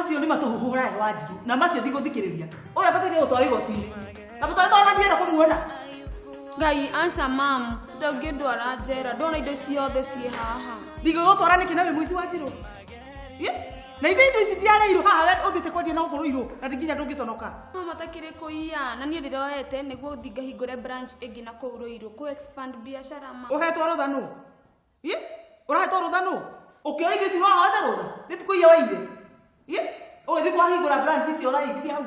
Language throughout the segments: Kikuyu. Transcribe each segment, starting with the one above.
Macio nĩ matũhũhũ ũrahe Wanjirũ na macio ndigũthikĩrĩria. Ũyũ abataire gũtwarwo igoti-inĩ. Na mũtware tondũ ndienda kũmuona. Ngai aca mam, ndũngĩndwara njera, ndona indo ciothe ciĩ haha. Ndigũgũtwara nĩkĩ na wĩ mũici Wanjirũ? Yes? Na ithe indo ici ndiareirwo haha we ũthiĩte kwendia na gũkũ Rũirũ na nginya ndũngĩconoka. Mama takĩrĩ kũiya na niĩ ndĩroete nĩguo thiĩ ngahingũre branch ĩngĩ na kũu Rũirũ kũ expand biacara ma. Ũhetwo rũtha nũ? Ĩ? Ũrahetwo rũtha nũ? Ũkĩoya indo ici wahoete rũtha? Nĩ ti kũiya waiyire? Ĩ? Ũgĩthiĩ kwahingũra branch icio ũraigithia hau?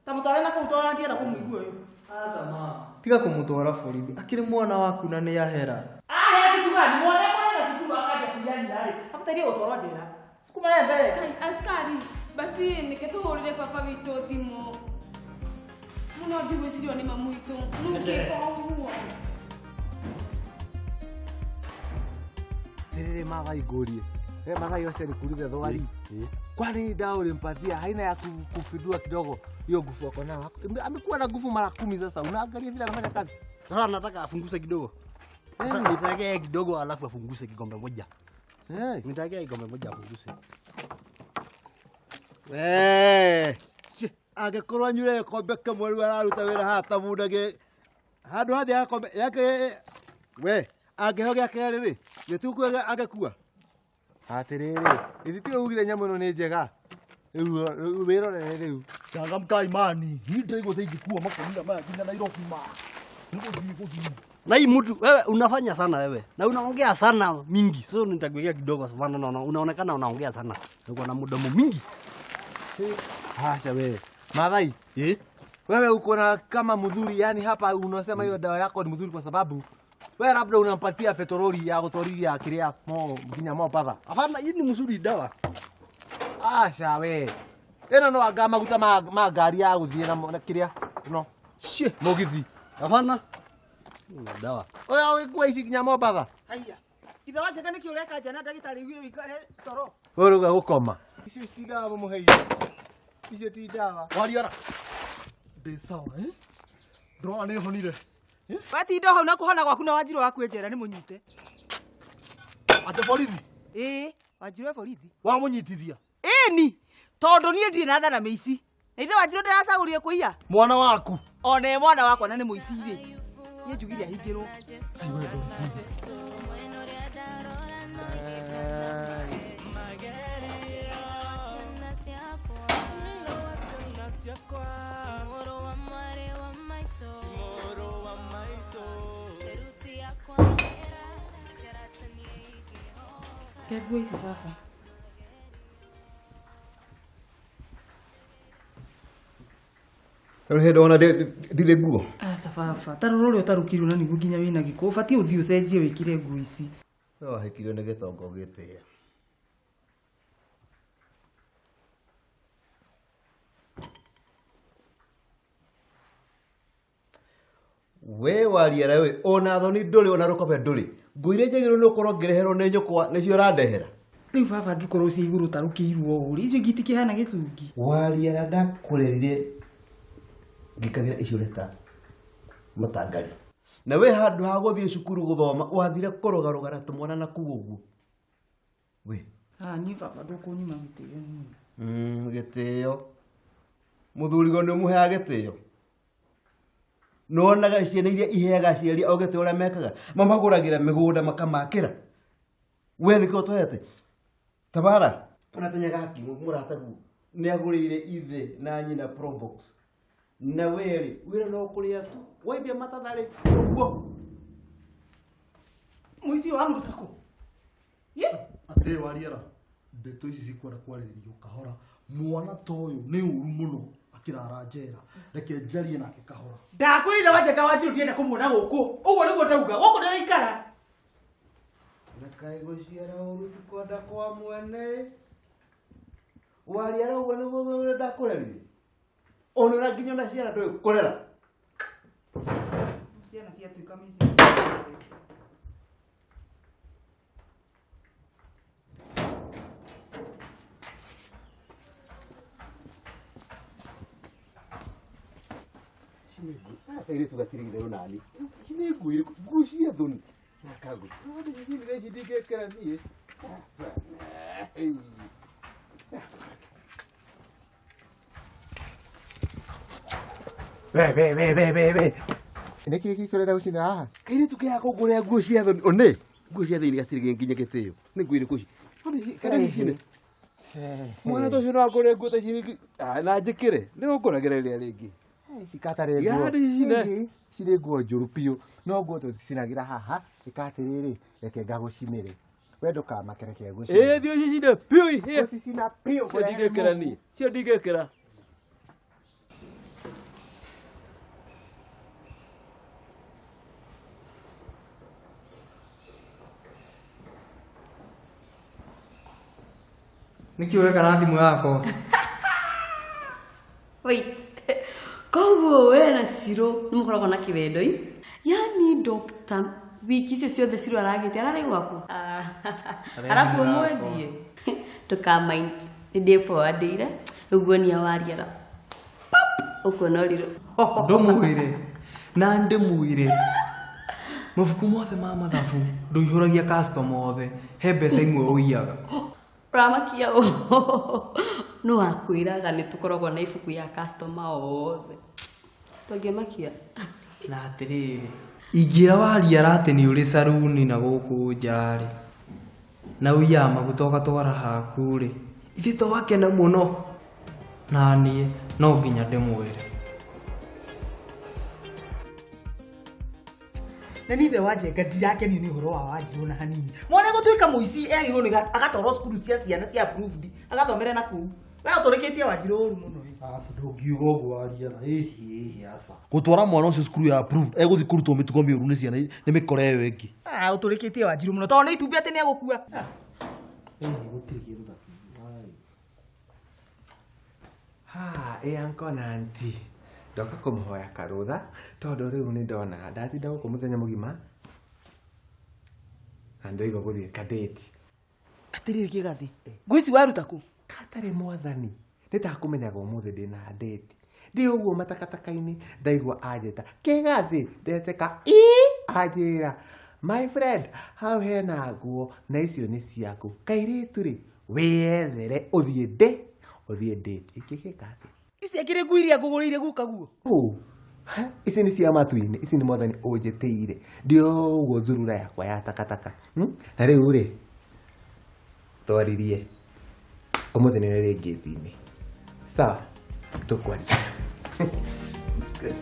Ta mũtware na kũu tondũ ndienda kũmũigua ũyũ. Aca ma. Tiga kũmũtwara borithi. Akĩrĩ mwana waku na nĩ ahera. Ahera cukuru mwana ekũrega cukuru akanjia kũiya nyina rĩ, abataire gũtwarwo njera. Sukuma ya mbere. Kai, askari basi nĩke tũhũrĩre baba witũ thimũ mũno ndigwĩcirio nĩ mamu witũ nũngĩka ũguo. Rĩrĩ Mathai ngũrie. Eh, Mathai wacha nikuulize swali. Kwani dawa ulimpatia haina ya kufidua kidogo hiyo nguvu ako nayo? Amekuwa na nguvu mara 10 sasa. Unaangalia vile anafanya kazi. Sasa nataka afunguse kidogo. Sasa nitakia kidogo alafu afunguse kikombe moja. Eh. Nitakia kikombe moja afunguse. Eh. Angĩkorwo anyure gĩkombe kĩmwe rĩu araruta wĩra haha ta mũndũ angĩ handũ hathiĩ gakombe yake we angĩheo gĩa kerĩ rĩ gĩtukũ angĩkua atĩrĩrĩ ithuĩ tiwe ugire nyamũ ĩno nĩ njega rĩu wĩrorere rĩu. Changamka imani. Hii ndĩraigua ta ingĩkua makonia maya nginya Nairobi ma. Nĩgũthiĩ gũthiĩ. Na hii mtu wewe unafanya sana wewe. Na unaongea sana mingi. So nitakuwekea kidogo sana na unaonekana unaongea sana. Uko na mdomo mingi. Hasha wewe. Mathai. Eh? Wewe uko na kama mdhuri, yani hapa unasema hiyo dawa yako ni mzuri kwa sababu wewe labda unampatia petroli ya gũtwarithia kĩrĩa mo nginya Mombatha. Hapana, hii ni mzuri dawa. Aca we. Ĩno no anga maguta ma ngari ya gũthiĩ na kĩrĩa no. Shie, Mũgithi. Hapana. Dawa. Oya ũgĩkua ici nginya Mombatha. Haiya. Ithe wa Njega nĩkĩ ũreka nja na ndagĩtarĩ iguire ũikare toro? Wewe ũrauga gũkoma. Icio ti ndawa mũmũheire. Icio ti ndawa. Wariara. Ndĩ sawa eh? Ndĩrona nĩ honire. Watinda hau na kũhona gwaku na Wanjirũ wakue njera nĩ mũnyite. Atĩ borithi? Ĩĩ, Wanjirũ e borithi. Wamũnyitithia? Ĩni, tondũ niĩ ndirĩ na tha na mĩici. Na ithe Wanjirũ ndĩracagũrire kũiya? Mwana waku. Ona e mwana wakwa na nĩ mũici rĩ. Niĩ njugire ahingĩrwo. Te nguo ici baba. Rĩu hĩndĩ wona ndirĩ nguo. Aca baba, ta rora ũrĩa ũtarũkirwo na nĩguo nginya wĩna gĩko. Ũbatiĩ ũthiĩ ũcenjie wĩkĩre nguo ici. We wahĩkirio nĩ gĩtonga ũgĩtĩĩa. We wariara we ona thoni ndũrĩ ona rũkobe ndũrĩ. Nguo iria njagĩrĩirwo nĩ gũkorwo ngĩreherwo nĩ nyũkwa nĩcio ũrandehera. Rĩu baba angĩkorwo cia igũrũ ũtarũkĩirwo ũũ rĩ, icio ingĩ itikĩhana gĩcungi. Wariara ndakũrerire ngĩkagĩra icio ũreta matangari. Na we handũ ha gũthiĩ cukuru gũthoma wathire kũrũgarũga na tũmwana na kũu ũguo. We. Ah, niĩ baba ndũkũnyima gĩtĩo niĩ. Gĩtĩo. Mũthurigo nĩ ũmũheaga gĩtĩo. Nĩwonaga ciana iria iheaga aciari ao gĩtĩo ũrĩa mekaga? Mamagũragĩra mĩgũnda makamakĩra. We nĩkĩo ũtwehete? Tabara, ona tenyaga haki mũrataguo. Nĩagũrĩire ithe na nyina Probox. Na we rĩ, wĩra no kũrĩa tu. Waimbia matatha rĩ, ũguo. Mũici ũyũ wamũruta kũ? Ye? Atĩ wariara, ndeto ici cikwenda kwarĩrĩrio kahora. Mwana ta ũyũ nĩ ũru mũno akĩrara njera. Reke njarie nake kahora. Ndakwĩrire Wanjega Wanjirũ ndienda kũmuona gũkũ. Ũguo nĩguo ndauga. Gũkũ ndĩraikara. Na kaĩ gũciara ũru ti kwenda kwa mwene. Wariara ũguo nĩguo ũrĩa ndakũrerire. Ona ũrĩa nginya ona ciana ndũĩ kũrera. Ciana ciatuĩka mĩciĩ. Kairĩtu gatirĩ itherũ nani. Ici nĩ nguo irĩkũ? Nguo cia thoni. Na kangu. Ici nĩ ici ndingĩkĩra niĩ. We we we we we we. Nĩkĩ gĩkũrenda gũcina haha? Kairĩtu kĩa kũngũrĩra nguo cia thoni. One, nguo cia thĩinĩ gatirĩ nginya gĩtĩo. Nĩ nguo irĩkũ ici? Kana ici. Mwana to no angũrĩre nguo ta ici na njĩkĩre. Nĩ ũngũragĩra rĩrĩa rĩngĩ. Ici katarĩ nguo. Cirĩ nguo njũru biũ. No nguo tũcicinagĩra haha, ĩka atĩrĩrĩ, reke ngagũcinĩre. We ndũkamake reke ngũcinĩre. Ĩĩ thiĩ ũcicine biũ ihĩe. Ũcicina biũ. Cio ndingĩkĩra niĩ. Cio ndingĩkĩra. Nĩkĩ ũreka na thimũ yakwa? Wait. Koguo we na Ciro nĩ mũkoragwo na kĩwendo i? Yaani doctor wiki icio ciothe Ciro aragĩte ararĩ gwaku. Arabu ũmwendie. Ndũkamind nĩ ndĩforwardĩire rĩu nguonia wariara. Pap! Ũkuona ũrirũ. Ndũmwĩre na ndĩmwĩre mabuku mothe ma mathabu ndũihũragia customer othe he mbeca imwe ũiyaga. Ũramakia ũ no akwĩraga nĩ tũkoragwo na ibuku ya customer othe. Tũngĩmakia. Na atĩrĩrĩ, ingĩra wariara atĩ nĩ ũrĩ saruni na gũkũ nja rĩ, na ũiyaga maguta ũgatwara haku rĩ, ithe to wakena mũno. Na niĩ no nginya ndĩmwĩre. Na niĩ ithe wa Njenga ndirakenio nĩ ũhoro wa Wanjirũ na hanini. Mwana gũtuĩka mũici agĩrĩirwo nĩ agatwarwo cukuru cia ciana cia approved, agathomere na kũu. We ũtũrĩkĩtie Wanjirũ ũru mũno. Aca ndũngiuga ũguo wariara. Ĩhĩ aca. Gũtwara mwana ũcio cukuru ya approved egũthiĩ kũrutwo mĩtugo mĩũru nĩ ciana nĩ mĩkora ĩyo ĩngĩ. Ah, ũtũrĩkĩtie Wanjirũ mũno tondũ nĩ itumbĩ atĩ nĩ egũkua. Ĩhĩ gũtirĩ kĩndũ ta kĩu. Ha, ĩ uncle na auntie. Ndoka kũmũhoya karũtha tondũ rĩu nĩ ndona ndatinda gũkũ mũthenya mũgima na ndoiga gũthiĩ kadate. Atĩrĩrĩ kĩgathĩ, nguo ici waruta kũ? Katarĩ mwathani, nĩndakũmenyaga ũmũthĩ ndĩna date. Ndĩ ũguo matakataka-inĩ ndaigua anjĩta kĩgathĩ, ndetĩka ĩ anjĩra my friend hau hena nguo na icio nĩ ciaku. Kairĩtu rĩ wĩyethere ũthiĩ ndĩ ũthiĩ date. Ingĩgĩka atĩa? Ici akĩrĩ nguo iria ngũgũrĩire guka guo. Ici nĩ cia matu-inĩ, ici nĩ mwathani ũnjĩtĩire. Ndĩ ũguo nzurura yakwa ya takataka. Na rĩu rĩ twaririe ũmũthĩ nĩ rĩngĩ thini. Sawa, tũkwaria. Good.